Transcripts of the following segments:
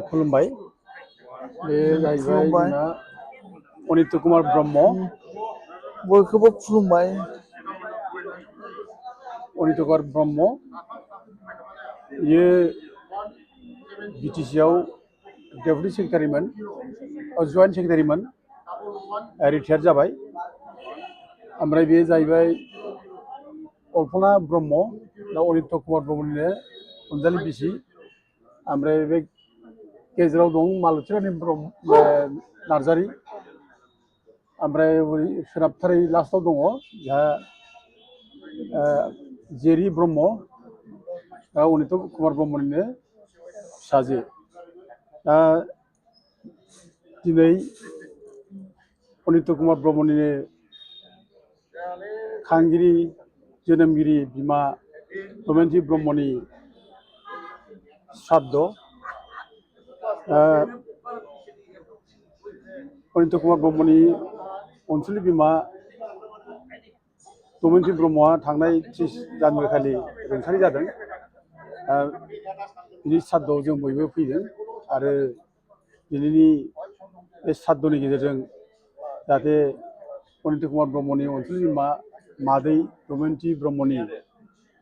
खुलुमबाय बे जाहैबाय खुलुमबाय जोंना अनित्य कुमार ब्रह्म बयखौबो खुलुमबाय अनित्य कुमार ब्रह्म बियो बिटिसि आव डेपुटि सेक्रेटारिमोन जइन्ट सेक्रेटारिमोन रिटायार जाबाय ओमफ्राय बे जाहैबाय अल्पना ब्रह्म दा अनित्य कुमार ब्रह्मनिनो अनजालि बिसि ओमफ्राय बे गेजेराव दं मालति रानि ब्रह्म नार्जारि ओमफ्राय सोनाबथारै लास्टआव दङ जोंहा जेरि ब्रह्म अनित्य कुमार ब्रह्मनिनो फिसाजो दा दिनै अनित्य कुमार ब्रह्मनिनो खांगिरि जोनोमगिरि बिमा दमयन्ति ब्रह्मनि श्राद्ध अनित्य कुमार ब्रह्मनि अनसुलि बिमा दमयन्ति ब्रह्मआ थांनाय 30 जानुवारि खालि रुंसारि जादों। बिनि श्राद्धआव जों बयबो फैदों आरो दिनैनि बे श्राद्धनि गेजेरजों जाहाथे अनित्य कुमार ब्रह्मनि अनसुलि बिमा मादै दमयन्ति ब्रह्मनि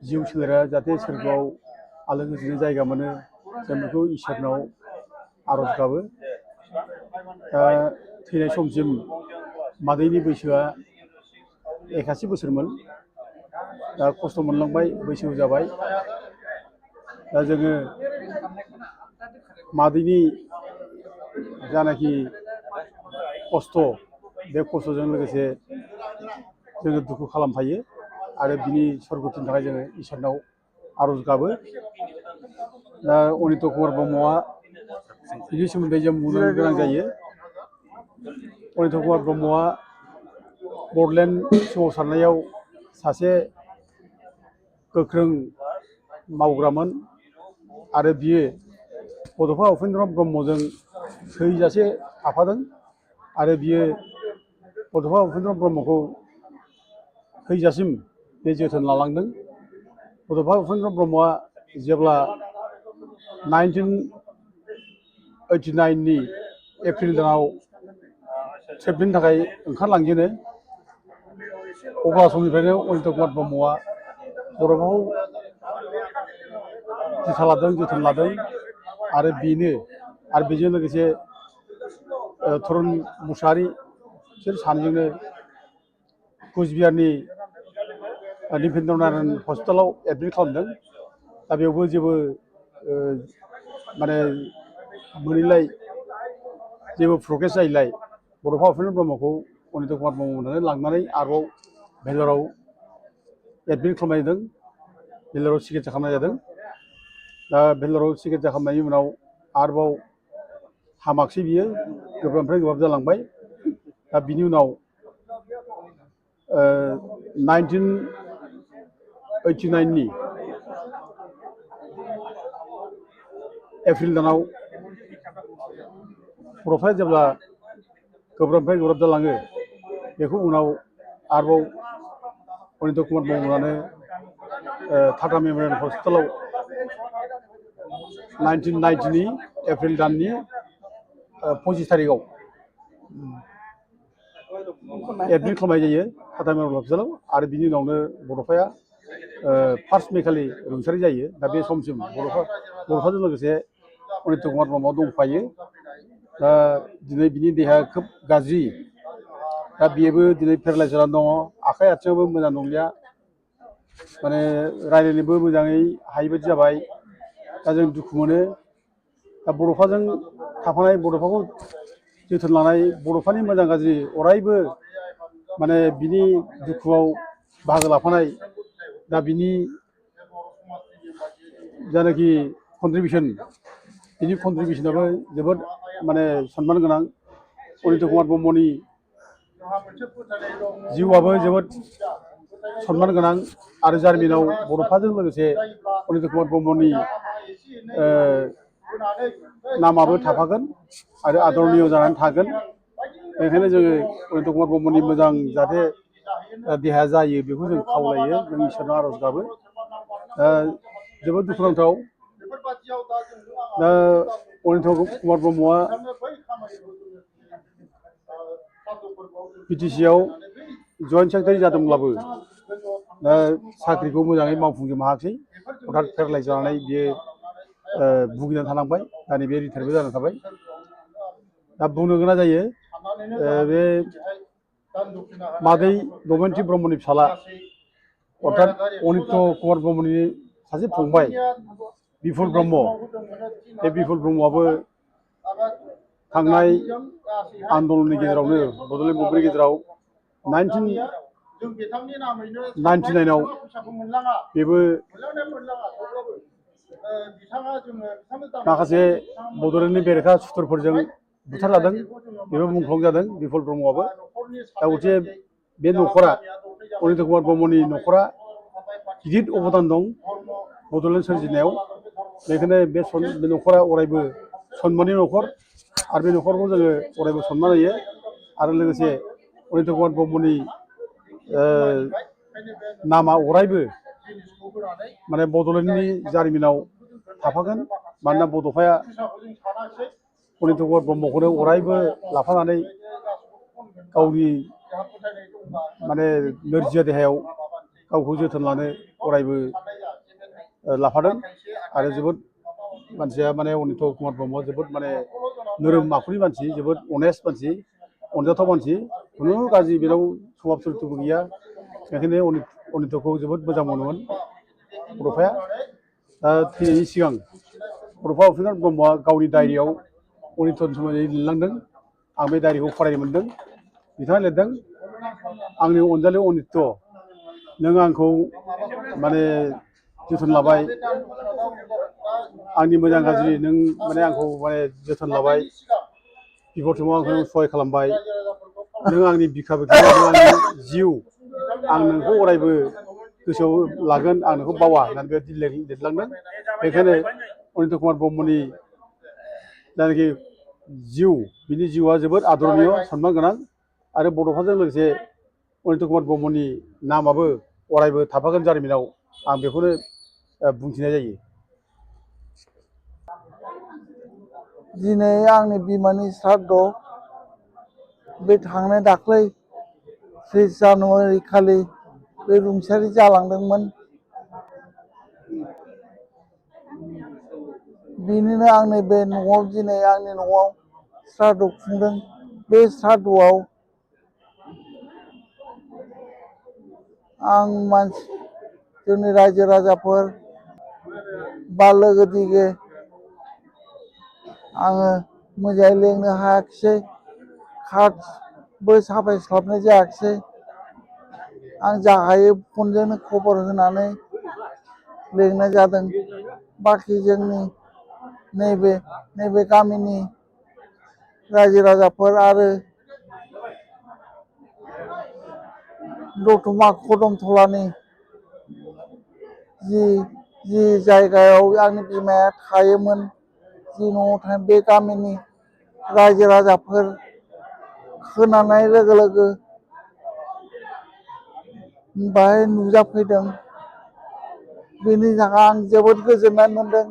जिउ सोलेरा जाहाथे सोरगोआव आलो गोजोनै जायगा मोनो जों बेखौ इसोरनाव आरज गाबो। थैनाय समसिम मादैनि बैसोआ 81 बोसोरमोन। दा खस्थ' मोनलांबाय बैसो जाबाय। दा जोङो मादैनि जानाखि खस्थ' बे खस्थ'जों लोगोसे जोङो दुखु खालामफायो आरो बिनि सरगतिनि थाखाय जोङो इसोरनाव आरज गाबो। दा अनित्य कुमार ब्रह्मआ बिनि सोमोन्दै जों बुंनो गोनां जायो। अनित्य कुमार ब्रह्मआ बड'लेण्ड सोमावसारनायाव सासे गोख्रों मावग्रामोन आरो बियो बड'फा उपेन्द्र ब्रह्मजों थैजासे थाफादों आरो बियो बड'फा उपेन्द्र ब्रह्मखौ थैजासिम बे जोथोन लालांदों। बड'फा उपेन्द्र ब्रह्मआ जेब्ला 1989 नि एप्रिल दानाव ट्रिटमेन्टनि थाखाय ओंखारलांजेनो अब्ला समनिफ्रायनो अनित्य कुमार ब्रह्मआ बड'फाखौ दिथा लादों जोथोन लादों आरो बेजों लोगोसे तरुन मुसाहारि बिसोर सानैजोंनो कुचबिहारनि निपेन्द्र नारायण हस्पिटालाव एडमिट खालामदों। दा बेयावबो जेबो माने मोनैलाय जेबो प्रग्रेस जायैलाय बड'फा उपेन्द्र ब्रह्मखौ अनित्य कुमार ब्रह्मनो लांनानै आरोबाव भेल'राव एडमिट खालामनाय जादों। भेल'राव सिकित्सा खालामनाय जादों। दा भेल'राव सिकित्सा खालामनायनि उनाव आरोबाव हामाखिसै बियो गोब्राबनिफ्राय गोब्राब जालांबाय। दा बिनि उनाव 1989 नि एप्रिल दानाव बड'फाया जेब्ला गोब्राबनिफ्राय गोब्राब जालाङो बेखौ उनाव आरोबाव अनित्य कुमार ब्रह्मआनो टाटा मेम'रियेल हस्पिटालाव 1990 नि एप्रिल दाननि 25 थारिखआव एडमिट खालामनाय जायो टाटा मेम'रियेल हस्पिटालाव आरो बिनि उनावनो बड'फाया 1 मे खालि रुंसारि जायो। दा बे समसिम बड'फाजों लोगोसे अनित्य कुमार ब्रह्मआ दंफायो। दा दिनै बिनि देहाया खोब गाज्रि। दा बेबो दिनै पेरालाइस जानानै दङ। आखाइ आथिङाबो मोजां नंलिया। माने रायज्लायनोबो मोजाङै हायिबायदि जाबाय। दा जों दुखु मोनो। दा बड'फाजों थाफानाय बड'फाखौ जोथोन लानाय बड'फानि मोजां गाज्रि अरायबो माने बिनि दुखुआव बाहागो लाफानाय दा बिनि जायनाखि कन्ट्रिबिउसनाबो जोबोद माने सनमान गोनां। अनित्य कुमार ब्रह्मनि जिउआबो जोबोद सनमान गोनां आरो जारिमिनाव बड'फाजों लोगोसे अनित्य कुमार ब्रह्मनि नामाबो थाफागोन आरो आदरणीय जानानै थागोन। बेनिखायनो जोङो अनित्य कुमार ब्रह्मनि मोजां जाहाथे देहाया जायो बेखौ जों खावलायो। जों इसोरनाव आरज गाबो। जोबोद दुखुनांथाव दा अनिन्त कुमार ब्रह्मआ बिटिसिआव जइन्ट सेक्रेटारि जादोंब्लाबो दा साख्रिखौ मोजाङै मावफुंजोबनो हायाखिसै हठाৎ पेरालाइज जानानै बियो भुगिनानै थानांबाय दा नैबे रिटायारबो जानानै थाबाय दा बुंनो गोनां जायो बे मादै दमयन्ति ब्रह्मनि फिसाला अर्थात अनिन्त कुमार ब्रह्मनि सासे फंबाय बिपुल ब्रह्म बे बिपुल ब्रह्मआबो थांनाय आन्दलननि गेजेरावनो बड'लेण्ड मुभमेन्टनि गेजेराव 1999 बेबो माखासे बड'लेण्डनि बेरेखा सुथुरफोरजों बुथारजादों बेबो मुंख्लं जादों बिपुल ब्रह्मआबो दा गथिखे बे न'खरा अनिन्त कुमार ब्रह्मनि न'खरा गिदिर अबदान दं बड'लेण्ड सोरजिनायाव बेखायनो बे न'खरा अरायबो सन्माननि न'खर आरो बे न'खरखौ जोङो अरायबो सन्मान होयो आरो लोगोसे अनिन्त कुमार ब्रह्मनि नामा अरायबो माने बड'लेण्डनि जारिमिनाव थाफागोन मानोना बड'फाया अनिन्त कुमार ब्रह्मखौनो अरायबो लाफानानै गावनि माने नोरजिया देहायाव गावखौ जोथोन लानो अरायबो लाफादों आरो जोबोद मानसिया माने अनिन्त कुमार ब्रह्मआ जोबोद माने नोरोम आखुनि मानसि जोबोद अनेस्ट मानसि अनजाथाव मानसि खुनु गाज्रि बेनाव सभाब चरित्रबो गैया बेखायनो अनिन्तखौ जोबोद मोजां मोनोमोन बड'फाया दा थैनायनि सिगां बड'फा उपेन्द्रनाथ ब्रह्मआ गावनि डायरियाव अनिन्तनि सोमोन्दै लिरलांदों आं बे डायरिखौ फरायनो मोन्दों बिथाङा लिरदों आंनि अनजालु अनिन्त नों आंखौ माने जोथोन लाबाय आंनि मोजां गाज्रि नों माने आंखौ माने जोथोन लाबाय बिपद समाव आंखौ सहाय खालामबाय नों आंनि बिखा बिखा नों आंनि जिउ आं नोंखौ अरायबो गोसोआव लागोन आं नोंखौ बावा होननानै बेबायदि लिरलांदों बेखायनो अनिन्त कुमार ब्रह्मनि जायनाखि जिउ बिनि जिउआ जोबोद आदरणीय सनमान गोनां आरो बड'फाजों लोगोसे अनिन्त कुमार ब्रह्मनि नामाबो अरायबो थाफागोन जारिमिनाव आं बेखौनो बुंथिनाय जायो। दिनै आंनि बिमानि श्राद्ध बे थांनाय दाख्लै 30 जानुवारि खालि बे रुंसारि जालांदोंमोन। बिनिनो आंनि बे न'आव दिनै आंनि न'आव श्राद्ध खुंदों। बे श्राद्धआव आं जोंनि रायजो राजाफोर बा लोगो दिगि आङो मोजाङै लेंनो हायाखिसै कार्डबो साफायस्लाबनाय जायाखिसै आं जा हायो फनजोंनो खबर होनानै लेंनाय जादों। बाखि जोंनि नैबे गामिनि रायजो राजाफोर आरो दतमा कदमथलानि जि जायगायाव आंनि बिमाया थायोमोन जि न'आव थायो बे गामिनि रायजो राजाफोर खोनानाय लोगो लोगो बाहाय नुजाफैदों। बेनि थाखाय आं जोबोद गोजोननाय मोनदों।